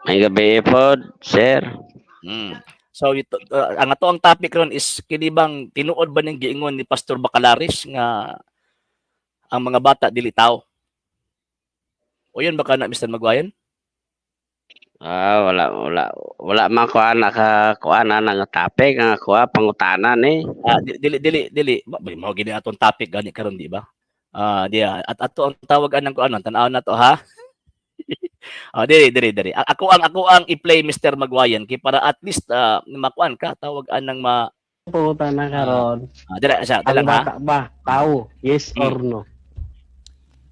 May gabi pod, sir. So ito, ang ato ang topic ron is kini bang tinuod ba ning giingon ni Pastor Bacalaris nga ang mga bata dili tao? O yun baka na, Mr. Magwayan? Ah, wala wala wala man ko ana ka kuan ana nga topic ang ako pangutana ni. Ah, dili dili dili mao gini atong topic gani karon, di ba? Ah, diya at ato ang tawag anang kuan, tan-aw na to ha. Ah, dili dili dili. Ako ang i-play, Mr. Magwayan, kay para at least makuan ka, tawag anang ma Pangutana karon. Ah, dili siya, Ang dili ha. bata ba tao? Yes or no?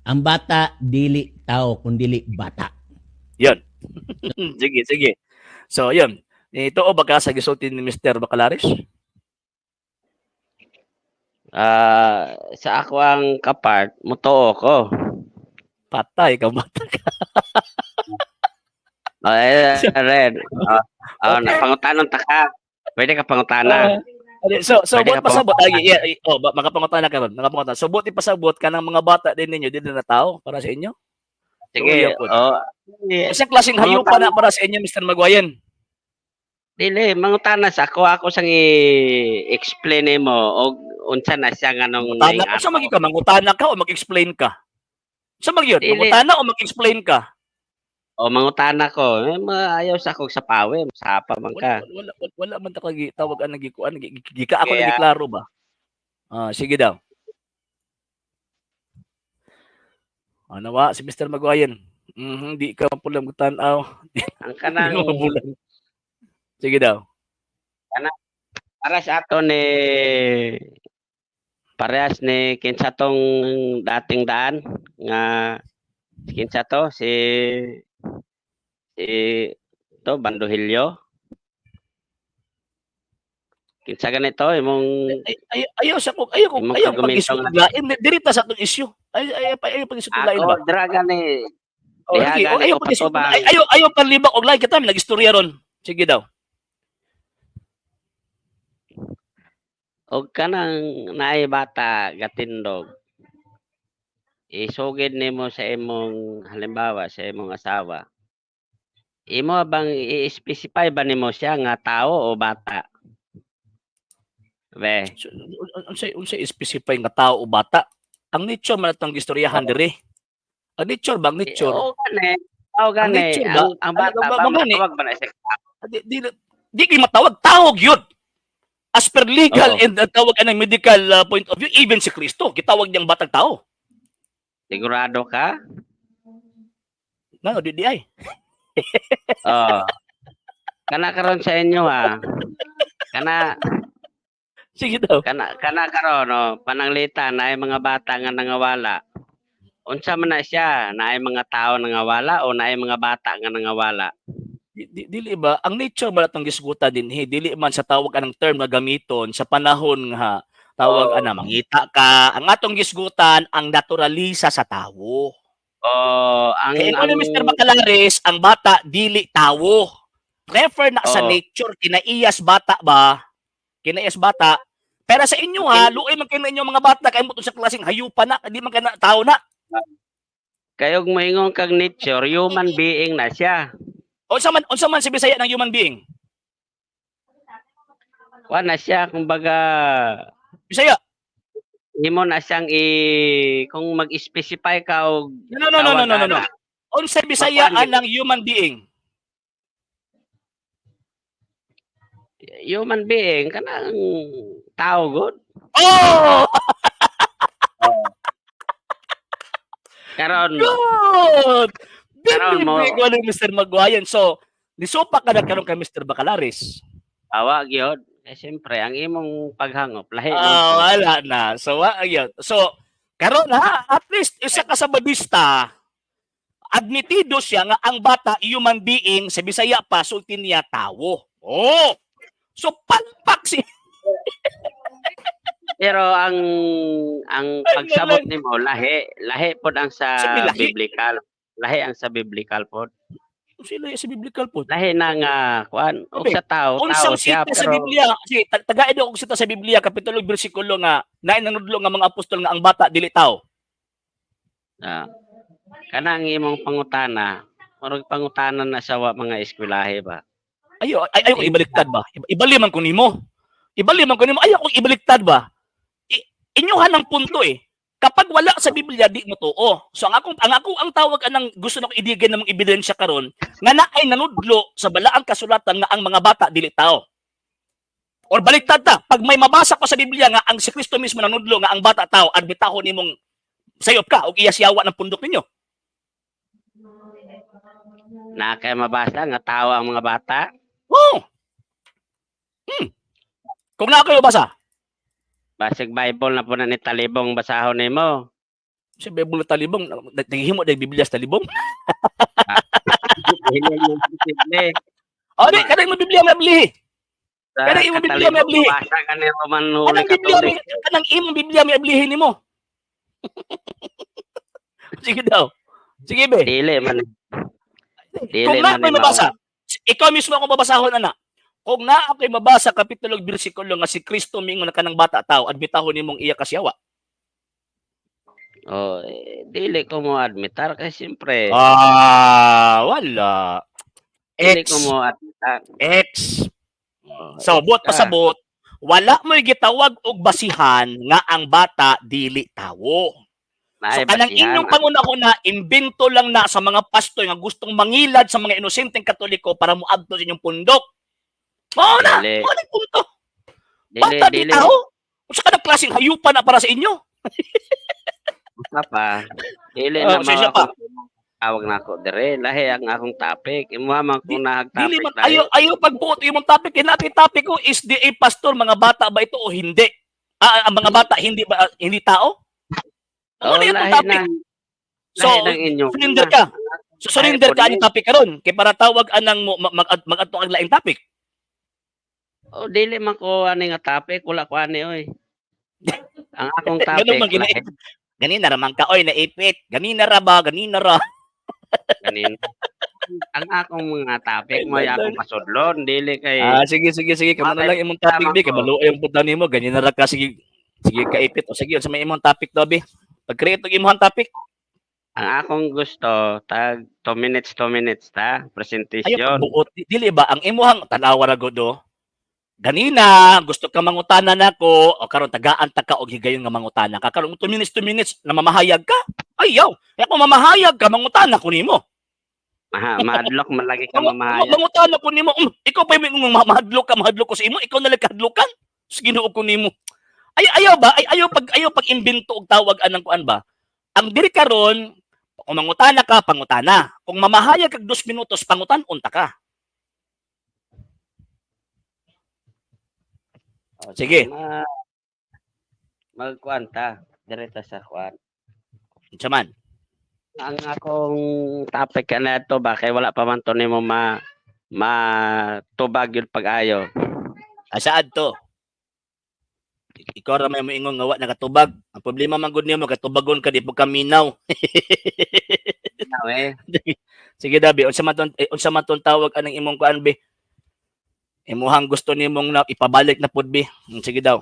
Ang bata dili tao kun dili bata. Yun. Sige, sige. So, yun. Ito o baka sa gisulti ni Mr. Bacalaris? Ah, sa ako ang kapart, mutuo ko. Patay ka bata ka. Oh, eh, red. Oh, oh, na pangutanon ta ka. Pwede ka pangutana. So Pwede buot ka pasabot ay yeah, oh, makapangutana ka ron, makapangutana. So buot ipasabot kanang mga bata din ninyo dili na tao para sa inyo? Sige, Tuo pod. oh. Sige. Unsang klaseng hayupa na para sa inyo, Mr. Magwayan? Dili, mangutana sa ako, ako sang i-explain nimo og unsa na siya nganong Mangutana ka, unsa man gyud ka, mangutana ka o mag-explain ka? Unsa man gyud? Dili. Mangutana o mag-explain ka? O mangutana ko, eh, maayaw sa kog sa pawe, sapa man ka. Wala wala, wala, man ta kagi tawag ang nagikuan, gika ako Kaya lagi klaro ba? Ah, sige daw. Ano wa si Mr. Magwayan? Di ka mapulang tan-aw. Ang Di kanang ka mapulang. Sige daw. Kana para sa ato ni parehas ni kinsa tong dating daan nga kinsa to si si to Bandohilyo. Kinsa ganito imong Ay, ay, ayaw sa kog ayaw kog imong ayaw argumento pag-isip nga og lain diri ta sa atong issue. Ay ay ay ayaw pag-isip og lain Ako ba? dira gani Oh, diha sige, oh, gani ayaw ko pag-isip patubang. ay, ayaw ayaw panlibak og lain kita nag-istorya ron. Sige daw. Og kanang naay bata gatindog. Isugid nimo sa imong halimbawa sa imong asawa. Imo bang i-specify ba nimo siya nga tao o bata? Be. So, unsay unsay specify nga tao o bata? Ang nature man atong gistoryahan diri. Ang nature ba, ang Eh, nature? oo gani. Oo Ang gani. nature ba? Ang Ano bata ba ba ba gani? matawag ba na siya? Di di, di kay matawag, tawag yun. As per legal and tawag anang medical point of view, even si Kristo, gitawag niyang batang tao. Sigurado ka? No, di di ay. Oo. Kana karon sa inyo ha. Kana Sige daw. kana kana karon oh, pananglitan naay mga bata nga nangawala. Unsa man na siya? Naay mga tao nangawala o naay mga bata nga nangawala? Di, di, dili ba ang nature ba atong gisgutan dinhi, dili man sa tawag anang term nga gamiton sa panahon nga tawag ana mangita ka, ang atong gisgutan ang naturalisa sa tawo. Oh, ang Kaya ang ni Mr. Bacalares, ang bata dili tawo. Refer na sa nature kinaiyas bata ba? Kinaiyas bata. Pero sa inyo ha, luoy man kayo na inyong mga bata kay mo sa klaseng hayupa na, di man kay na tao na. Kayog moingon kag nature, human being na siya. Unsa man si Bisaya ng human being? Wa na siya kumbaga Bisaya. imo na siyang i kung mag-specify ka og No, no, no, no, no, no, no. tawag ana. Unsa Bisaya Makuan anang human being? Human being kanang tao gud. Oh! Karon Good! Karon mo Big wala Mr. Magwayan. So, nisupa ka na karon kay Mr. Bacalaris. Awa gyud. Eh siyempre ang imong paghangop lahi man Ah, pud. wala na. So, wa ayun. So, karon ha, at least isa ka sa badista, admitido siya nga ang bata human being, sa Bisaya pa sulti niya tawo. Oh. So palpak si Pero ang Ay, pagsabot galing. nimo lahi, lahi pod ang sa Sa lahi. biblical. Lahi ang sa biblical pod. Sila sa biblical pod. Lahi na nga kuan og sa tao, tao Unsang siya sita sa pero Biblia? Sige, tagaid ako og sita sa Biblia kapitulo bersikulo nga naay nanudlo nga mga apostol nga ang bata dili tao. Ah. Kanang imong pangutana, Murag pangutanan na sa wa mga eskwelahe ba. Ayo ay ayo ibaliktad ba? Ibali man ko nimo. Ibali man ko nimo. Ayaw kong ibaliktad ba? Inyuhan ang punto eh. Kapag wala sa Biblia, di mo tuo. So ang ako ang tawag anang gusto nako idigin ng mga ebidensya karon nga naay nanudlo sa balaang kasulatan nga ang mga bata dili tao. Or baliktad ta, pag may mabasa ko sa Biblia nga ang si Kristo mismo nanudlo nga ang bata tao, admitahon nimong sayop ka og iya siyawa ng pundok ninyo. Na kay mabasa nga tao ang mga bata. Oo. Kung naa kayo basa, Basig Bible na po na ni Talibong basahon nimo. si Bible talibong, naghihimo dahil Biblia sa talibong. Dili mo posible. O, di, kanang mo Biblia may ablihi. Sa Kanang imong Biblia may Katalibong, ablihi. mabasa ka ni Roman Holy Kanang Biblia Catholic. may, kanang imong Biblia may ablihi nimo. Sige daw. Sige be. Dili man. Dili Kung na man ako'y ni mabasa, ikaw mismo akong babasahon ana. Kung na ako'y mabasa kapitulo ug bersikulo nga si Kristo mingon na kanang bata tao, admitahon nimong iya kasiyawa. Oh, eh, dili ko mo admitar kay siyempre. Ah, wala. Dili X. ko mo admitar. X. Oh, So, buot ka. pasabot, wala mo'y gitawag og basihan nga ang bata dili tawo. So Naay kanang basihan. inyong pangunahuna, imbento lang na sa mga pastor nga gustong mangilad sa mga inosenteng Katoliko para moadto sa inyong pundok. Mao na, Dili. mao na yung punto. Dili, Bata di dili. tao. Unsa ka na klaseng hayupan na para sa inyo? Usa pa. Dili Oh, na siya mao pa. akong tawag na ako dire. Lahi ang akong topic. Imuha man kung nahag Dili topic man ayo ayo pagbuot imong topic, kay natin topic ko is di a pastor mga bata ba ito o hindi? Ah, ang mga bata hindi ba hindi tao? Oh, Ano yung lahi topic? na. So, Lahi ng inyong surrender ka. So, surrender Ay, ka ani topic karon kay para tawag anang mo mag-adto ang laing topic. Oh, dili man ko ani nga topic, wala ko ani oy. Ang akong Ganun topic man gini. lahi Ganina ra man ka oy naipit. Ganina ra ba? Ganina ra. ganin. Ang akong mga topic mo ay akong pasudlon, dili kay Ah, sige sige sige, kamo na lang imong topic Tama bi, kay ko. maluoy ang punta nimo, ganina ra ka, sige. Sige kaipit o sige unsa may imong topic do bi? Pag-create og imong topic. Ang akong gusto tag 2 minutes, 2 minutes ta Ayo presentation. pagbuot. Dili ba ang imuhang tanawa ra gud oh. Ganina gusto ka mangutana nako o karon tagaan ta ka og higayon nga mangutana ka. Karon 2 minutes, 2 minutes na mamahayag ka. Ayaw. Kaya kung mamahayag ka mangutana ko nimo. Maha, mahadlok man lagi ka mamahayag. Mangutana ko nimo. Ikaw pa yung mahadlok ka, mahadlok ko sa imo, ikaw na lang kahadlokan. Sa Ginoo ko nimo. Ay ayaw ba? Ay ayaw pag imbento og tawag anang kuan ba? Ang diri karon kung mangutana ka, pangutana. Kung mamahayag kag 2 minutos, pangutan unta ka. Oh, Sige. Magkuan ta, dire ta sa kuan. Unsa man? Ang akong topic na to ba kay wala pa man to nimo ma matubag yun pag-ayo. Asaad to? Ikaw ra may moingon nga wa nakatubag. Ang problema man gud nimo katubagon ka di pud ka minaw. Now, eh. Sige dabi, unsa man ton tawag anang imong kuan be? Imuhang gusto nimong na ipabalik na pud be. Sige daw.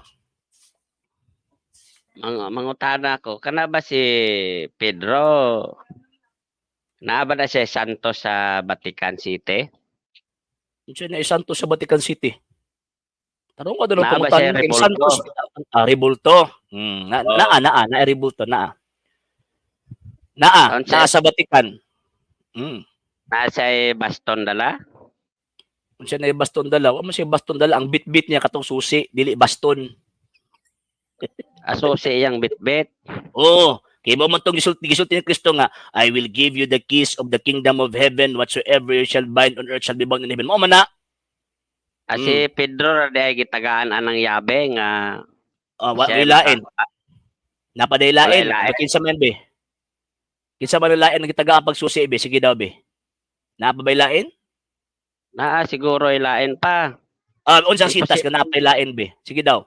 Mangutana ko, kana ba si Pedro? Naa ba na siya santo sa Vatican City? Unsa na isanto sa Vatican City? Tarong ka doon Naa ba pangutana siya kay rebulto? Santos. Ah, rebulto. Na, Oo. naa naa naa rebulto naa. Naa, Unsa- naa sa Vatican. Naa siya baston dala? Unsa na yung baston dala? Wa man siya baston dala, ang bitbit niya katong susi, dili baston. Aso si iyang bitbit. Oo. Kay mo man tong gisulti ni Kristo nga, "I will give you the keys of the kingdom of heaven, whatsoever you shall bind on earth shall be bound in heaven." Mao man na. Ah, si Pedro ra diay gitagaan anang yabe nga Wa siya lain. Napaday lain. Walay lain. Kinsa man be? Kinsa man ang lain ang gitagaan pagsusi be? Sige daw be. Napabay lain? Naa siguro ilain pa. Ah, unsang Di pa sitas nga napay lain be? Sige daw.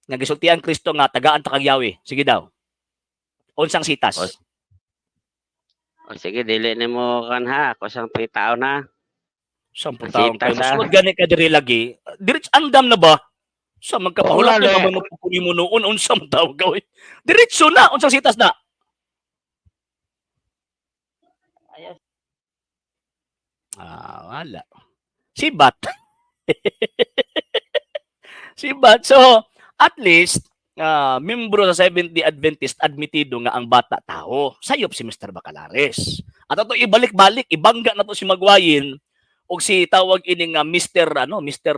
Nga gisultian Kristo nga tagaan ta kag Yahweh. Sige daw. Unsang sitas? O sige, dili nimo kan ha, ako sang pangitaon na. Sampung Ang taon kayo. sitas, ah. Musulod gani ka diri lagi. Diretso andam na ba? Sa magkapahulat Wala, na ba mo mo noon unsa man tawag ka oy? Diretso na unsang sitas na. Ayos. Ah, wala. Sibat. Sibat. So, at least, membro sa Seventh-day Adventist admitido nga ang bata tao. Sayop si Mr. Bacalares. At ato ibalik-balik, ibangga na to si Magwayin og si tawag ini nga Mr. ano, Mr.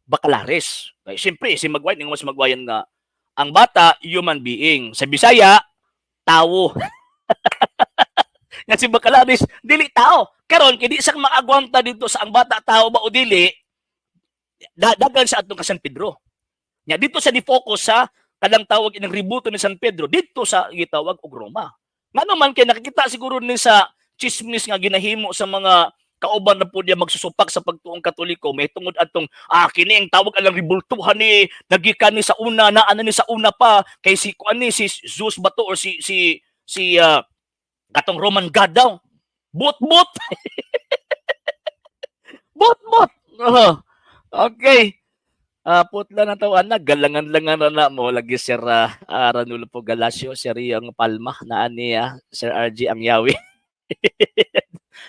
Bacalares. Kay siyempre si Magwayin, ingon si Magwayin nga ang bata human being. Sa Bisaya, tao. Nga si Bacalares dili tao. Karon kay di sa maagwanta dito sa ang bata tao ba o dili, dagan sa atong ka San Pedro. Nya dito sa di-focus sa kanang tawag ining rebulto ni San Pedro dito sa gitawag og Roma. Ngano man kay nakikita siguro ni sa chismis nga ginahimo sa mga kauban na po niya magsusupak sa pagtuong Katoliko may tungod atong kini ang tawag alang rebultuhan ni nagikan ni sa una na ano ni sa una pa kay si kuan ni si Zeus ba to or si si si katong Roman god daw. Bot-bot. Bot-bot. Oh. Okay. Putla na taw ana galangan-langan na na mo lagi Sir Ranulfo Galacio, Sir Riang Palma na ani Sir RG ang yawi.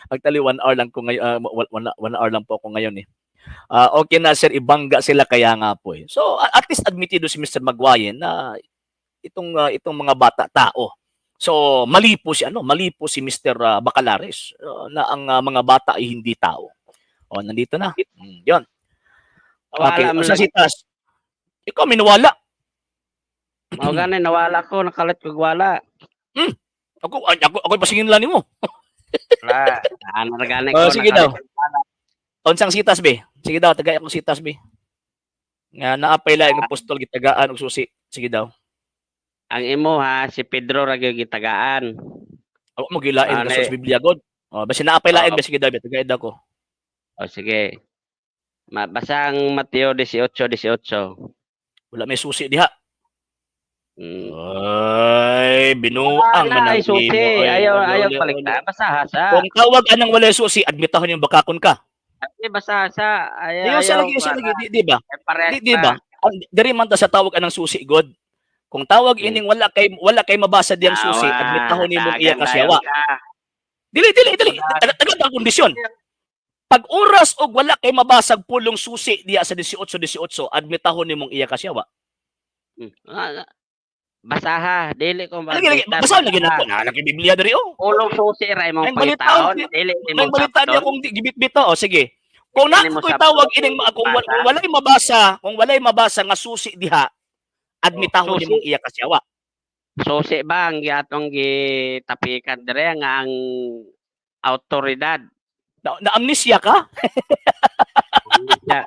Actually 1 hour lang ko ngayon, 1 hour lang po ako ngayon eh. Okay na, sir, ibangga sila kaya nga po eh. So at least admitted si Mr. Magwayen na itong mga bata tao. So mali po si ano, mali po si Mr. Bacalares na ang mga bata ay hindi tao. O, nandito na. Yun. Okay, Wala man sa lagi. sitas. Ikaw minuwala. Mao gani nawala ko, nakalit kog wala. Ako ay, ako pasingin lang nimo. Wala. Ana ra gani Oh, ko. sige daw. Nakalit kog wala. Unsang sitas be? Sige daw, tagay akong sitas be. Nga naapay laing apostol gitagaan og susi. Sige daw. Ang imo ha, si Pedro ra gyud gitagaan. Ako mo gilain Ane. ka sa Biblia god. Oh, basta naapay lain Oo. be, sige daw be, tagay daw ko. O sige. Basta ang Mateo 18:18. Wala may susi diha. Ay, binuang Wala man ay ang susi. imo. Ay, Ayaw uli, ayaw uli, paligta. uli. Basta sa. Kung tawag anang walay susi, admitahon yung bakakon ka. Ay, basta sa. Ayaw Ayaw siya ayaw. lagi, siya lagi, di ba? Ay, parehas Di ba? Ang diri man ta sa tawag anang susi god. Kung tawag ining wala kay mabasa diyang susi, Awa, admitahon nimong iya dagan kasyawa. dayon ka. Dili, dili, dili. Taga ang kondisyon. Pag oras og wala kay mabasag pulong susi diya sa 18:18, admitahon nimong iya kasyawa. Ah, basaha, dili ko Lagi, lagi, magbita, basa lagi nako na lagi Biblia diri oh. Pulong susi ra imong Ang balitaan, pangitaon, dili May imong balitaan niya sapton. kung gibitbita oh, sige. Kung na Dili mo ko'y sapton. tawag ining Basa. kung walay mabasa nga susi diha, admitahon Oh, susi. nimong iya kasyawa. Susi ba ang giatong gitapikan dire nga ang autoridad? Na amnesia ka? Yeah.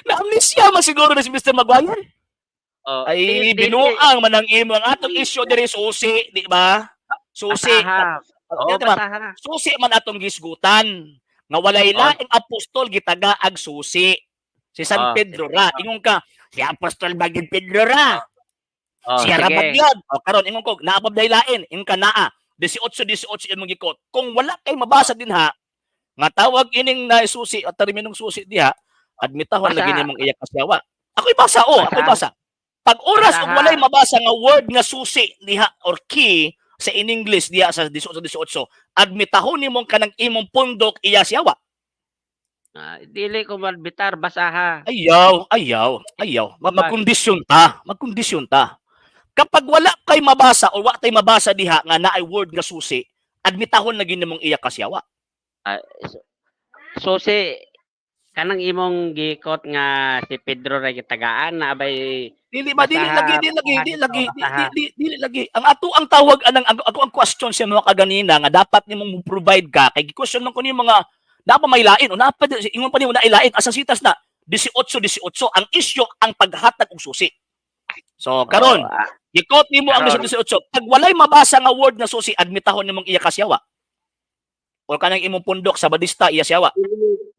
Na amnesia man siguro na si Mr. Maguire. Oh, Ay, dili binuang man ang imo ang atong issue diri susi, di ba? Susi. Basaha. Oh, Di ba? basaha. Susi man atong gisgutan nga walay Oh. laing apostol gitaga ag susi. Si San Oh. Pedro ra. Ingon ka, si Apostol Bagin Pedro ra. Oh, Siya ra sige. magyod. O karon ingon ko, naa pa day lain, ingon ka naa. 18:18 imong gikot. Kung wala kay mabasa din ha, nga tawag ining na susi at terminong susi diha, admitahon Basa. lagi nimong iya kasyawa. Ako'y basa oh, ako'y Basa. basa. Pag oras og Basa. walay mabasa nga word nga susi diha or key sa in English diha sa 18:18, admitahon nimong kanang imong pundok iya siyawa. Ah, dili ko malbitar, basaha. Ayaw, ayaw, ayaw. Magkondisyon ta, magkondisyon ta. Kapag wala kay mabasa o wa tay mabasa diha nga naay word nga susi, admitahon na gini mong iya kasyawa. Ah, susi kanang imong gikot nga si Pedro ra gitagaan na bay. Dili ba dili Basaha, lagi, dili lagi, dili lagi, basaha. dili lagi. Ang ato ang tawag anang ang, ako ang question sa mga kaganina nga dapat nimong mo provide ka kay gi-question man ko ni mga napa may lain o napa ingon pa nimo na ilain asa sitas na 18:18 ang isyu ang paghatag og susi. So karon Oh, ah, gikot nimo ang Karon. 18:18. Pag walay mabasa nga word nga susi, admitahon nimong iya kasyawa. O kanang imong pundok sa badista iya siyawa.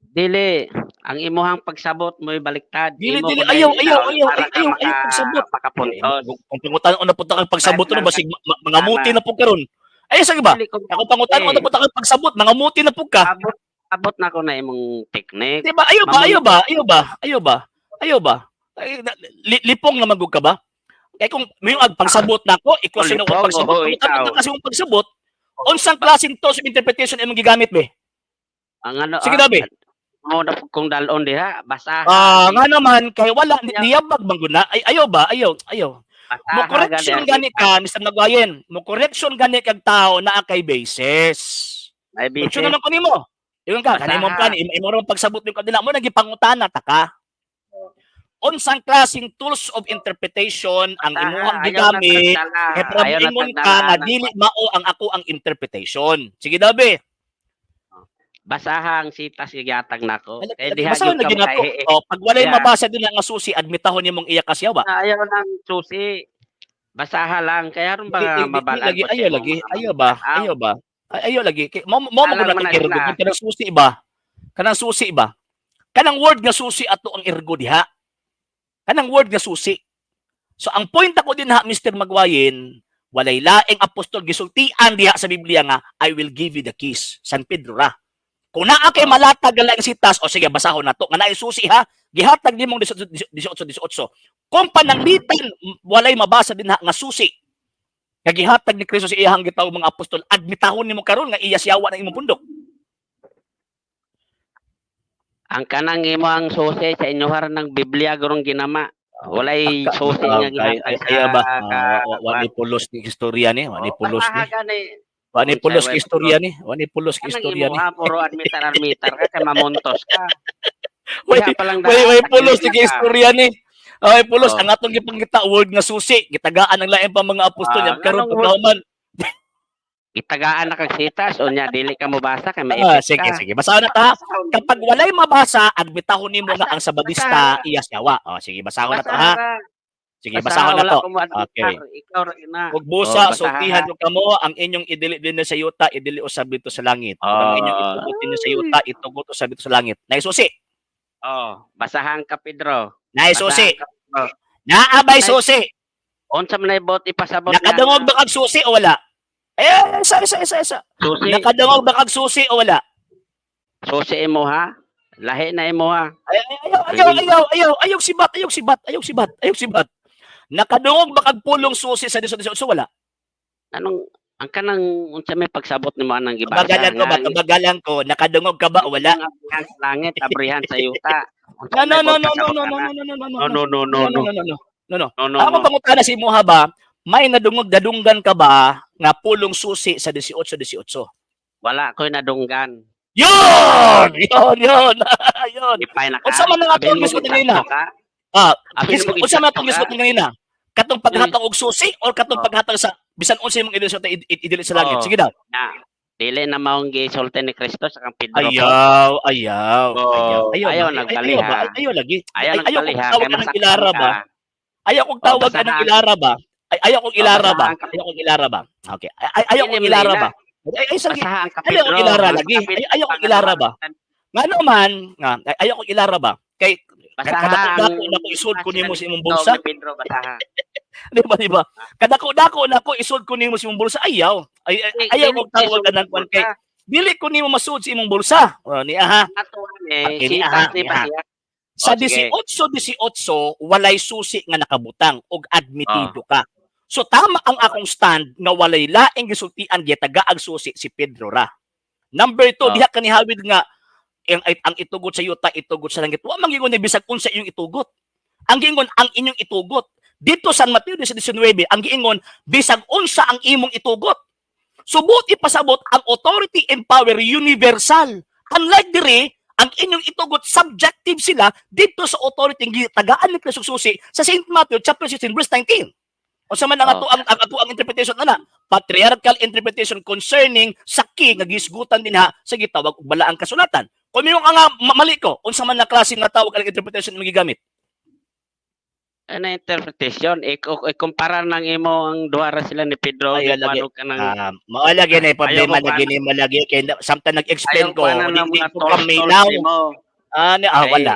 Dili ang imuhang pagsabot mo'y baliktad. Dili, Imo dili, ko na ayaw, itaon ayaw, ayaw, para ka ayaw, ayaw pagsabot. Makapuntos. Kung pangutan na punta kang pagsabot no basig mga muti na po karon. Ay sige ba? Dili ko Ako pangutan na punta kang pagsabot, mga muti na po ka. Abot na ko na imong technique. Di ba? Ayaw ba? Ayaw ba? Ayaw ba? Ayaw ba? Ayaw ba? Ay, lipong na magug ka ba? Kaya kung may ag pagsabot na ako, i-question ako Lipong, pagsabot. oo, Kung ikaw. kasi mong pagsabot, unsang klaseng tools of interpretation imong gigamit be? Ang ano, Sige, Dabi. Mo na kung dalon diha, basaha. Ah, nga naman kay wala Yeah. niyabag man gud na. Ay, ayaw ba? Ayaw, ayaw. Basaha Mo correction gani ka, Mr. Magwayen. Mo correction gani kag tao naa kay basis. Ay, Correction basis. naman ko nimo. Ingon ka, Basaha. kanimo ka ni imo ra pagsabot ning kanila mo nagipangutana ta ka. Unsang klaseng tools of interpretation ang Basaha, imuhang ayaw na gigamit tagdala, kay para ayaw na moingon ka tagdala nga ng- dili mao ang ako ang interpretation. Sige, Dabi. Basaha ang sitas gigatag nako. Kay diha Basta gyud na ka ginato. makahihi. Oh, pag walay Yeah. mabasa din nga susi, admitahon nimong iya kasyawa. Ayaw ng susi. Basaha lang kaya aron ba mabalaan Lagi, ko sa ayaw imong lagi, mga ayaw ba? tao. Ayaw ba? Ay, ayaw lagi. Kay mo mo mo Alam na mo na ergo sila. kanang susi ba? Kanang susi ba? Kanang word nga susi ato ang ergo diha. Kanang word nga susi. So ang point ako din ha, Mr. Magwayin, walay laing apostol gisultian diha sa Biblia nga I will give you the keys. San Pedro ra. Kung naa kay malatag nga laing sitas, o sige basahon nato nga naay susi ha, gihatag nimong 18 18 18. Kung pananglitan walay mabasa din ha nga susi nga gihatag ni Kristo sa iyang gitawag mga apostol, admitahon nimo karon nga iya siyawa ng imong pundok. Ang kanang imo ang susi sa inyohar ng Biblia gurong ginama. Walay susi nga gihatag sa Ayaw ba? ka- Wa ni pulos ni istorya ni, wa ni Oh, pulos ni. basaha gani. Wa ni Unsay pulos way ni istorya ni, wa ni pulos ni Kanang istorya imo ni. ha, puro admitar admitar ka kay mamontos ka. Way Diha pa lang way way daan, pulos ni ka. istorya ni. Ay pulos Oh. ang atong gipangita word nga susi, gitagaan ang lain pa mga apostol Ah, yan karon nganong word? pagkahuman. Itagaan na kag sitas unya dili ka mobasa kay Ah, maipit sige ka. sige. Basahon na ta. Kapag walay mabasa, admitahon nimo nga ang sabadista iya siyawa. Oh, sige, basahon na to ha. Sige, basahon na wala to. ko mo-admitar. Okay. Ikaw ra ina. Ug busa, Oh, basaha. sultihan ko kamo ang inyong idili din sa yuta, idili usab dito sa langit. Ug ang inyong Ah. itugot din sa yuta, itugot usab dito sa langit. Naisusi. Oh, basahan ka, Pedro. Naisusi. Basahan ka, Pedro. Naabay susi. Unsa man ay bot ipasabot nga Nakadungog na ba kag susi o wala? Eh, isa, isa, isa, isa. Susi. Nakadungog ba kag susi o wala? Susi imo ha. Lahi na imo ha. Ay, ay, ayaw, ayaw, ayaw, ayaw, ayaw sibat, ayaw sibat, ayaw sibat, ayaw sibat. Nakadungog ba kag pulong susi sa 18 wala? Anong ang kanang unsa may pagsabot nimo anang gibasa? Kabagalan ko ba? Nga- Kabagalan ko. Nakadungog ka ba o wala? Ang abrihan sa langit, abrihan sa yuta. Unsa No, may no, no, no, pagsabot no, no, ana? no, no, no, no, No, no, no, no, no, no. no, no, no. No, no. No, no, Ako no. pangutana si imuha ba, may nadungog dadunggan ka ba nga pulong susi sa 18-18? Wala ko'y nadunggan. Yun! Yun, yun. Yun. Ipay na ka. Unsa man ang atong Apil mo gisgutan kanina? gitsakto ka? Ah, Apil mo unsa man atong gitsakto ka? gisgutan kanina? Katong paghatag og susi or katong Oh. paghatag sa bisan unsa imong idili sa idili sa langit? Oh. Sige daw. Na, dili na maong gisulti ni Kristo sa kang Pedro. Ayaw, ayaw, Oh, ayaw, ayaw, ayaw ba? nagbali, Ayaw ba? ha? Ayaw lagi. Ayaw Ay, ayaw nagbali kong ha, tawag kay ka ng masaktan ilara ka. ba? Ayaw kong Oh, tawag ka ng basahan. ilara ba? Ay, ayaw kong Oh, ilara ba? basahan ka. Ayaw kong ilara ba? Okay. Ay, ayaw Dili kong mo ilara ila. ba? Ay, ay, sige. Basahan ka, Ayaw Pedro. kong ilara Ang lagi. kapit- Ay, ayaw kong ilara ba? Nga naman, nga, ay, ayaw kong ilara ba? Kay Basahan. kadako-dako na ko isod ko nimo sa imong bulsa. Ni Pedro, basahan. Di ba, di ba? Kadako-dako na ko isod ko nimo sa imong bulsa. Ayaw. Ay, ay, ayaw kong tawag ka ng kwan kay dili ko nimo masud sa imong bulsa. O, ni aha. Ato eh, Okay, ni sitas aha, ni ni aha. Pasiya. Sa Oh, sige. 18-18, walay susi nga nakabutang og admitido ka. So tama ang akong stand nga walay laing gisultian gitaga ang susi si Pedro ra. Number 2, diha kanihawid nga ang itugot sa yuta, itugot sa langit. Wa man gingon ni bisag unsa inyong itugot. Ang giingon ang inyong itugot. Dito San Mateo 19, ang giingon bisag unsa ang imong itugot. Subot ipasabot ang authority and power universal. Unlike dire, ang inyong itugot subjective sila dito sa authority nga gitagaan ni Kristo susi sa St. Matthew chapter 16 verse 19. Unsa man ang ato ang ato ang interpretation ana? Patriarchal interpretation concerning sa key nga gisgutan dinha sa gitawag og balaang kasulatan. Kung mingon ka nga mali ko, unsa man na klase nga tawag ang interpretation imong gigamit? Ano interpretation? Ikumpara ng imo ang duha ra sila ni Pedro. Ayaw lagi. Ano ka ng Ah, mao lagi na problema Ayaw ko lagi nimo lagi kay samtang nag-explain ayaw ko, ko na di ng di mga ko ka tools minaw. nimo. Ah, Kay- wala.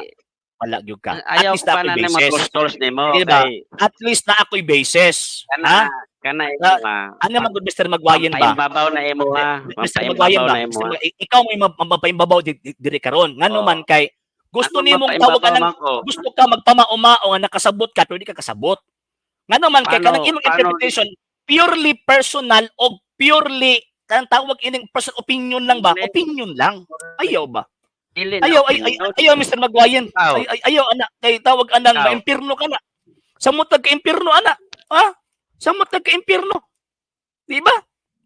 Wala gyud ka. At Ayaw least ko na pa ako'y na ng mga basis. tools tools nimo. Di ba? Kay At least na ako'y basis. kana Ha? kana imo ha. Ano man gud Mr. Magwayen ba? Paimbabaw na imo ha. Mr. Magwayen Paimbabaw ba? na imo Mr. ha. Ikaw may mapaimbabaw diri karon. Ngano Oo. man kay gusto Anong nimong tawag mapaimbabaw ng man ko? gusto ka magpamaumao nga nakasabot ka pero di ka kasabot. Ngano man kay Paano- kanang imong paano- interpretation purely personal o purely Kanang tawag ining personal opinion lang ba? Opinion lang. Ayaw ba? Dili na Ayaw ay, ay opinion. ayaw, Mr. Magwayan. Ikaw. Ay, ay, ayaw ana kay tawag anang Ikaw. maimpirno ka na. Samot ka impirno ana. Ha? Samot ka impirno. Di ba?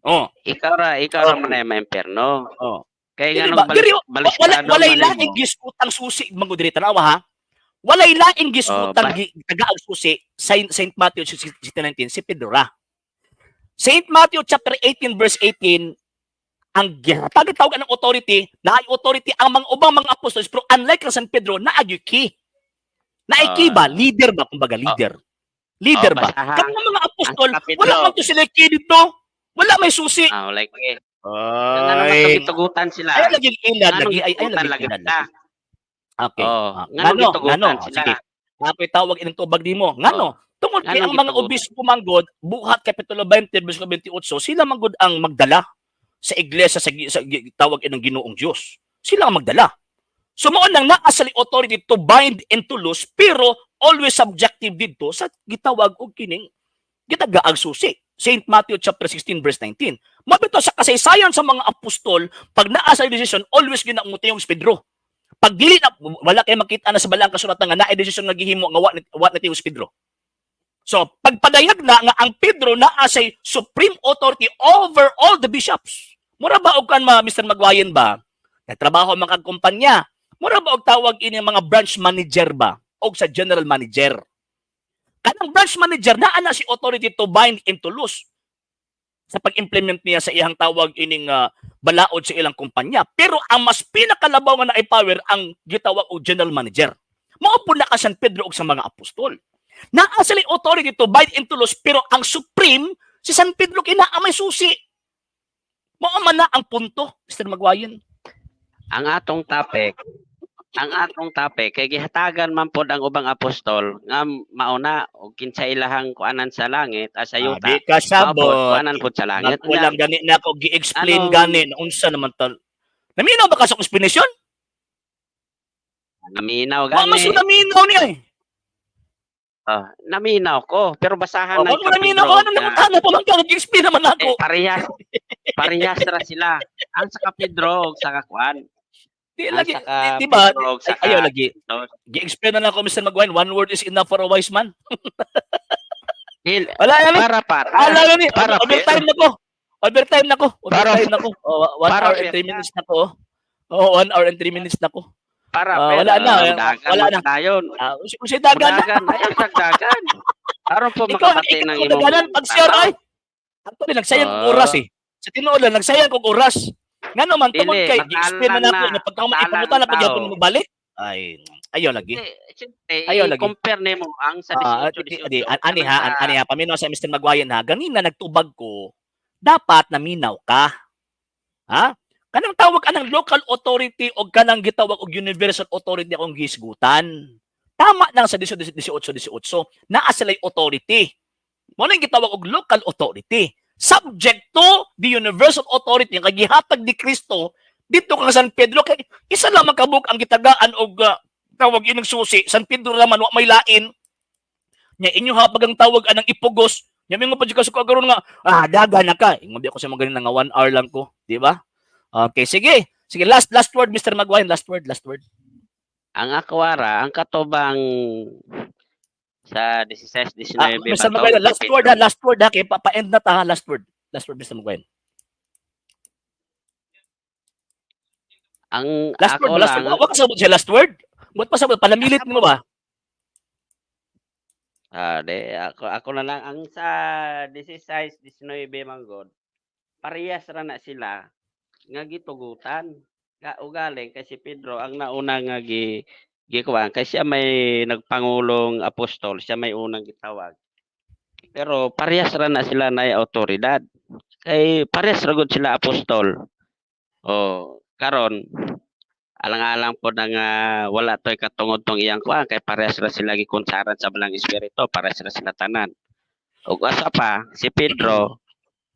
Oh. Ikaw ra man ay maimpirno. Oh. Kay Dili nganong ba? Diri, balis wala walay man laing nimo. gisgutang susi man gud diri, tanawa ha. Walay laing gisgutang Oh, tagaag susi sa Saint Matthew 16:19, si Pedro ra. Saint Matthew chapter 18 verse 18 ang gihatag tawag ng authority, naay authority ang mga ubang mga apostoles, pero unlike kang San Pedro, naay key. Naay key ba? Leader ba? Kumbaga leader. Leader Oh, ba? basahan. Kanang mga apostol, Ang sa Pedro. wala man to sila key dito. Wala may susi. Ah, walay key. Ngano man Ay. gitugutan sila? Ay lagi ilad Nganong lagi ay gitugutan lagi lagi ilad. sila? Okay. Oh, Ah, nganong ngano, gitugutan ngano, sila? sige. Ako'y tawag ining tubag nimo. Ngano? Tungod kay Nganong ang mga gitugutan? obispo manggod, buhat kapitulo 20 bersikulo 28, sila manggod ang magdala sa iglesia sa tawag inang Ginoong Dios. Sila ang magdala. So mao nang naa sila authority to bind and to loose, pero always subjective didto sa gitawag og kining gitagaag susi. Saint Matthew chapter 16 verse 19. Mabito sa kasaysayan sa mga apostol, pag naa sa decision, always ginamutiyong si Pedro. Pag dili na, wala kay makita na sa balang kasulatan nga naay desisyon nga gihimo nga wa ni si Pedro. So, pagpadayag na nga ang Pedro naa say supreme authority over all the bishops. Mura ba og kan ma Mr. Magwayan ba? Nagtrabaho ang mga kumpanya. Mura ba og tawag ini mga branch manager ba? Og sa general manager. Kanang branch manager naa na si authority to bind and to loose sa pag-implement niya sa iyang tawag ining balaod sa ilang kumpanya. Pero ang mas pinakalabaw nga naay power ang gitawag og general manager. Mao po na ka San Pedro og sa mga apostol. Naa sila authority to bind and to loose, pero ang supreme si San Pedro kay naa may susi. Mao man na ang punto, Mr. Magwayan. Ang atong topic kay gihatagan man pod ang ubang apostol nga mauna og kinsa ilahang kuanan sa langit sa Ah, yuta. di ka Mao pod sabot. kuanan pod sa langit. Walang gani na ako gi-explain Anong- gani na unsa naman tal. Naminaw ba ka sa explanation? Naminaw Wa man gani. siya naminaw niya eh. Oh, naminaw ko pero basahan Oh, ng wag mo naminaw ko, ano namuntahan na pa man ka, nag-explain naman ako. Eh, parehas ra sila. Ang sa Kapedro ug sa kakuan. Di Ang lagi, sa ka di ba? Pedro ug sa Ay, ayaw lagi. No. Gi-explain na lang ako, Mr. Magwayan, one word is enough for a wise man. Hil, Wala na ni. para para. Wala na ni. Para Overtime na ko. Overtime na ko. Overtime na ko. Oh, one para hour and 3 minutes na ko. Oh, 1 hour and 3 minutes na ko. Para Ah, wala na, eh, dagan wala na. Dayon. Ah, uh, dagan na. Dagan, ayaw sa dagan. Aron po Ikaw, makabati ikaw ng ang imong daganan pag share ay. Actually, nagsayang kong oras eh. Sa tinuod lang, nagsayang kong oras. Ngano man, tungod Dili, kay gi-explain na matalan nako na. na pagka Matalan ipangutan na ang pagyapon tao. mo balik. Ay, ayaw lagi. Eh, siyempre, Ayaw lagi. I-compare nimo ang sa Ah, 18 di, 18. di, ani ha, ani ha, paminaw sa Mr. Magwayan ha. Ganina nagtubag ko, dapat naminaw ka. Ha? Kanang tawag anang local authority o kanang gitawag og universal authority akong gisgutan. Tama lang sa 18 18, naa sila'y authority. Mo nang gitawag og local authority. Subject to the universal authority nga gihatag ni Kristo dito kang San Pedro, kay isa lang kabuk ang gitagaan og tawag ining susi. San Pedro raman, wa may lain nya. Inyo hapag ang tawag anang ipugos nya, mingon pa jud ka sa karon nga daga na ka. Ingon di ako sa mga ganun nga 1 hour lang ko, di ba? Okay, sige sige, last last word, Mr. Magwayan, last word, last word. Ang akwara, ang katubang sa 16 19 Mr. ba to? Magwayan, last word ha, last word ha, kay pa-end na ta ha, last word, last word, Mr. Magwayan. Ang Last ako word, last lang, word. Wa ka sabot siya last word. Buot pa sabot, panamilit nimo ba? Ah, di ako na lang ang sa 16 19 manggod. Parehas ra na sila nga gitugutan. Ka ugaling kay si Pedro ang nauna nga gikuan kay siya may nagpangulong apostol, siya may unang gitawag. Pero parehas ra na sila na awtoridad. Kay parehas ra gud sila apostol. Oh, karon alang-alang po na nga wala to'y katungod tong iyang kuan kay parehas ra sila gikonsaran sa Balang Espiritu, parehas ra sila tanan. Ug asa pa si Pedro,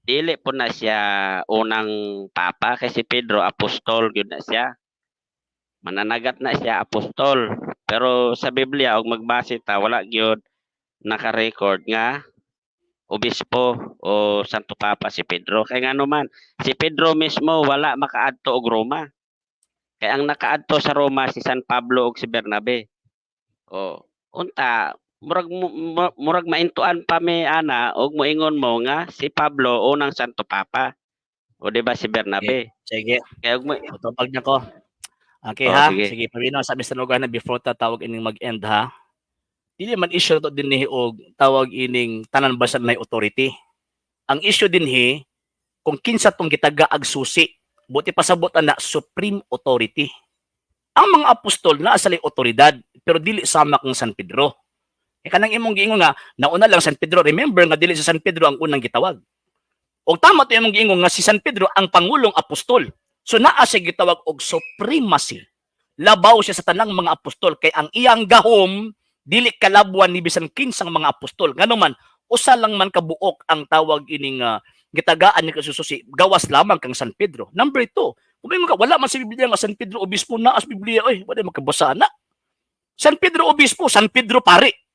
dili po na siya unang papa kay si Pedro apostol gyud na siya. Mananagat na siya apostol. Pero sa Biblia og magbase ta, wala gyud naka-record nga Obispo o Santo Papa si Pedro. Kay ngano man, si Pedro mismo wala makaadto og Roma. Kay ang nakaadto sa Roma si San Pablo ug si Bernabe. O unta murag maintuan pa mi ana og moingon mo nga si Pablo unang Santo Papa. O di ba si Bernabe? Sige, Kaya og mo utupag na ko. Okay Oh, ha. sige. Sige, paminaw sa Mr. Maguire before ta tawag ining mag-end ha. Dili man issue to dinhi og tawag ining tanan ba sa may authority. Ang issue dinhi kung kinsa tong gitaga ag susi. Buti pasabot ana supreme authority. Ang mga apostol naa sa otoridad pero dili sama kang San Pedro. E kanang imong giingon nga nauna lang San Pedro, remember nga dili si San Pedro ang unang gitawag. Og tama to imong giingon nga si San Pedro ang pangulong apostol. So naa siya gitawag og supremacy. Labaw siya sa tanang mga apostol kay ang iyang gahom dili kalabwan ni bisan kinsang mga apostol. Ngano man, usa lang man kabuok ang tawag ining gitagaan ni kasususi gawas lamang kang San Pedro. Number 2, kung ingon ka wala man sa Biblia nga San Pedro obispo na as Biblia oy, wala makabasa na. San Pedro obispo, San Pedro pare.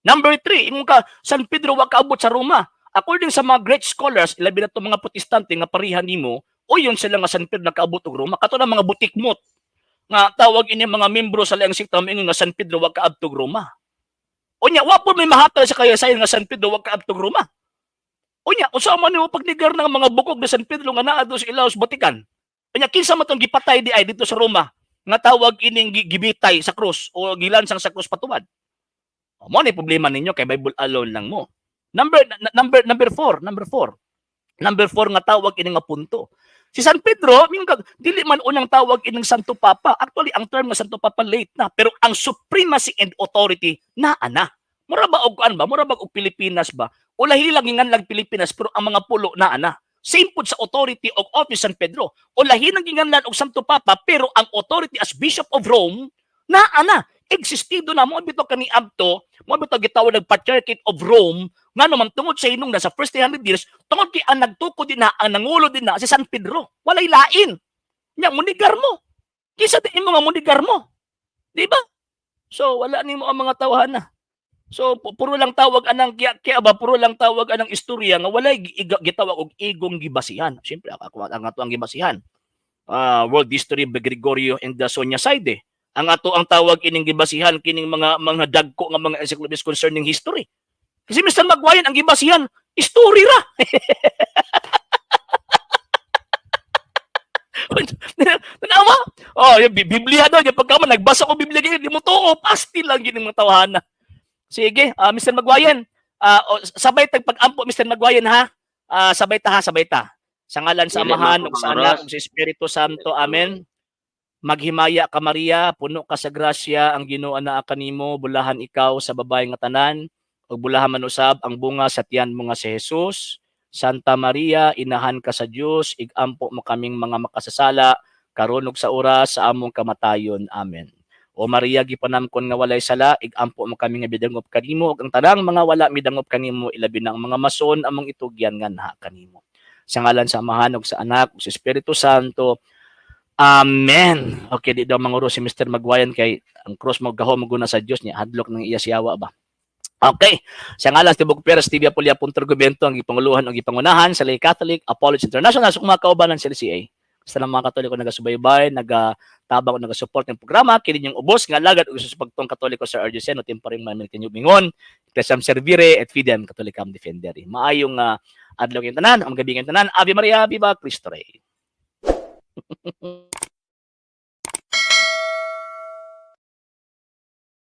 Number 3, ingon ka San Pedro wa kaabot sa Roma. According sa mga great scholars, ilabi na itong mga Protestante nga parihan nimo, o yun sila nga San Pedro nakaabot og Roma. Kato na mga butikmot nga tawag ini mga membro sa laing sekta moingon nga San Pedro wa kaabot og Roma. Unya wa po may mahatag sa kasaysayan nga San Pedro wa kaabot og Roma. Unya unsa man nimo pagnegar ng mga bukog ni San Pedro nga naa do sa ilaw sa Vatican? Unya kinsa man tong gipatay di ay dito sa Roma nga tawag ining gibitay sa krus o gilansang sa krus patuwad? O, mo ni problema ninyo kay Bible alone lang mo. Number 4, number 4. Number 4 nga tawag ini nga punto. Si San Pedro, mingon ka, dili man unang tawag ining Santo Papa. Actually, ang term nga Santo Papa late na, pero ang supremacy and authority naa na. Mura ba og kuan ba? Mura ba og Pilipinas ba? Ulahi lang ginganlag Pilipinas pero ang mga pulo naa na. Same pud sa authority og office San Pedro. Ulahi nang ginganlan og Santo Papa pero ang authority as Bishop of Rome naa na. Existido na mo bitaw kani abto, mo bitaw gitawag og Patriarchate of Rome ngano man tungod sa hinungdan sa first 300 years tungod kay ang nagtukod din na ang nangulo din na si San Pedro. Walay lain. Nya munigar mo. Kinsa di mo nga munigar mo? Di ba? So wala nimo ang mga tawhan na. So puro lang tawag anang kaya ba puro lang tawag anang istorya nga walay gitawag og igong gibasihan. Siyempre ako ang ato ang gibasihan. World History by Gregorio and the Sonia Saide. Ang ato ang tawag ining gibasihan kining mga dagko nga mga encyclopedias concerning history. Kasi Mr. Maguire ang gibasihan history ra. Tanawa? Oh, yung Biblia daw, yung pagka man nagbasa ko Biblia ganyan, di mo tuo, pasti lang yun yung mga tawhana. Sige, Mr. Maguire, oh, sabay tag pag-ampo Mr. Maguire ha. Sabay ta ha, sabay ta. Sa ngalan sa Dili man Amahan ko ug sa Anak manguros. ug sa Espiritu Santo. Amen. Maghimaya ka Maria, puno ka sa grasya, ang Ginoo anaa kanimo, bulahan ikaw sa babae nga tanan, ug bulahan man usab ang bunga sa tiyan mo nga si Jesus. Santa Maria, inahan ka sa Dios, igampo mo kaming mga makasasala, karon ug sa oras sa among kamatayon. Amen. O Maria, gipanamkon nga walay sala, igampo mo kami nga midangop kanimo, ug ang tanang mga wala midangop kanimo, ilabi na ang mga mason among itugyan nga naa kanimo. Sa ngalan sa Amahan ug sa Anak ug sa Espiritu Santo. Amen. Okay, di daw manguro si Mr. Magwayan kay ang cross mo gahom mo sa Dios niya hadlok ng iya siyawa ba. Okay. Sa ngalan sa Tibok Perez, TV Apulia Punto Gobento, ang gipanguluhan og gipangunahan sa Lay Catholic Apology International sa mga kaubanan sa LCA. Sa mga Katoliko nagasubaybay, nagatabang o nagasupport ng programa, kini niyong ubos nga alagad ug sa pagtong Katoliko sa RGC no timparing mamin kinyo bingon, Ecclesiam Servire et Fidem Catholicam Defendere. Maayong adlaw kayong tanan, ang gabi kayong tanan. Ave Maria, Viva Cristo Rey.